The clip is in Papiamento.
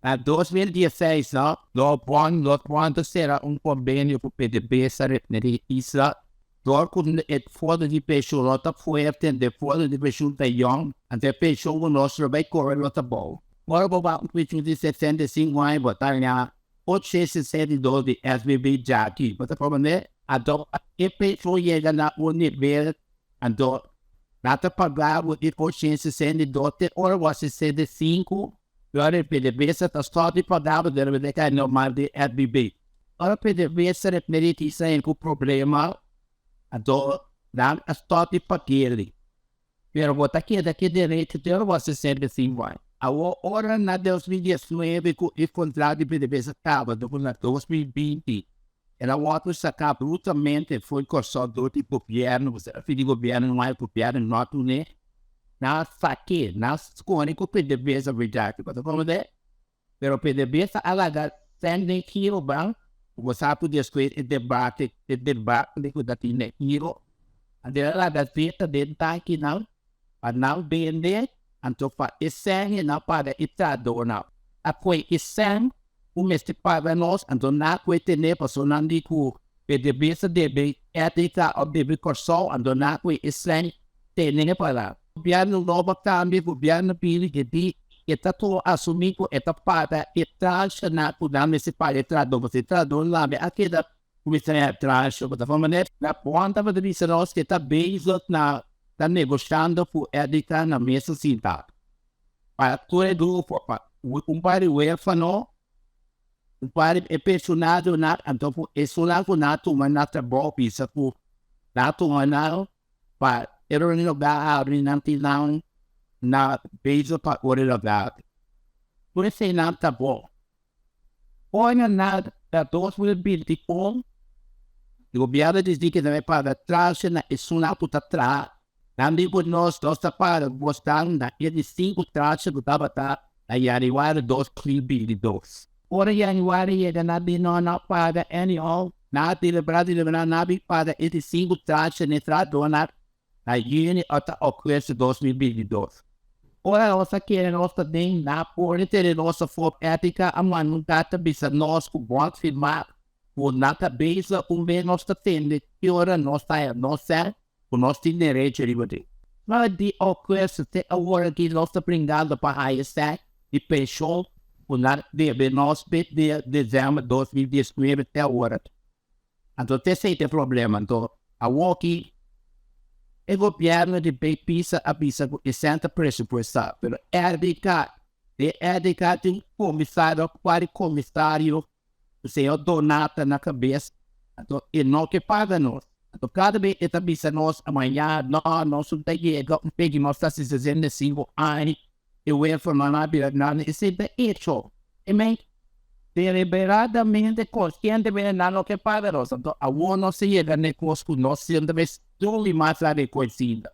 Na 2016 no, lo nos bon sera un konvenio ku PDVSA, refineria Isla, dor ku e fondo di penshun no ta fuerte, e fondo di penshun ta yòn, anto e penshun ku nos lo bai kobra no ta bon. Ora bo bai un penshun di 65 aña, bo ta haña 862 di SVB djaki. Bo ta komprendé? Anto e penshun yega na un nivel, anto nan ta paga bo di 862 te ora bo a 65. Ora e PDVSA ta stòp di paga bo, debe ta kai normal di SVB. Ora PDVSA refineria tin sa ku problema, anto nan a stòp di pag'é. Pero bo ta keda ku derecho te ora bo a 65 aña. Awor, ora na 2019 ku e kontrato di PDVSA kaba, na 2020, el a wòrdu saká brutamente for di Kòrsou dor di gobièrnu, di gobièrnu no hay gobièrnu no a dun'é, nan a sak'é, nan a skore ku PDVSA reject. Bo ta komprendé? Pero PDVSA a laga sèn den giro ban, bo sa ku despues e debate ku ta tin den giro, anto el a laga zeta den tankinan pa nan bende, anto pa e sèn nan paga e trahadónan. A kue e sèn ku mester paga nos, anto nan a kue tene pasobra nan di ku PDVSA debe EDK òf debe Kòrsou, anto nan a kue e sèn tene pa nan. Gobièrnu nobo a kambia, gobièrnu bini e di e ta tur asumí ku e ta paga e tranchenan ku nan mester paga e trahadó, pasobra e trahadó tambe a keda kuminsá haña tranche. Bo ta komprendé? Na Juan tabata bisa nos ku e ta bezig na ta negoshando ku EDK na mesa sintá. Pa tur e grupo, pa un par di huérfano, un par di e penshonadonan, anto ku esunnan ku nan a tuma nan trabou bisa ku nan a tuma nan pa e lugá abri nan tin nan na bezig pa ora e lugá. Tur eseinan ta bon. Ora na 2021, gobièrnu disí ku nan a paga tranche na esunnan ku ta traha. Nan di ku nos ta paga bosnan na e di sinku tranche ku tabata na yanüari 2022. Ora yanüari yega, nan di no, nan paga anyhow. Nan a deliberá, deliberá, nan a bin paga e di sinku tranche na e trahadónan na yüni òf ougùstùs 2022. Ora nos a kere nos ta den na por tene nos afó, EDK a manda un karta bisa nos ku bon firmá ku nan ta bezig un bes nos ta tende ki ora nos ta nos sèn ku nos tin derecho riba dje. Ma di ougùstùs te awor aki nos ta bringando pa haña sèn di penshon ku nan debe nos desde desèmber 2019 te awor. Anto te esei ta e problema. Anto awor aki e gobièrnu di pisa a bisa ku e sèn ta presupuestá, pero EDK, e EDK tin un komisario, par di komisario, señor Donata na kabes, anto e no ke paga nos. Anto kada bes e ta bisa nos mañana, no, nos no ta yega un peki nos ta 65 aña, e huérfanonan a bira grandi, esei ta hecho. I men deliberadamente, konsientemente nan no ke paga nos. Anto awor nos a yega na e kos ku nos siempre drumi mas la rekonosida.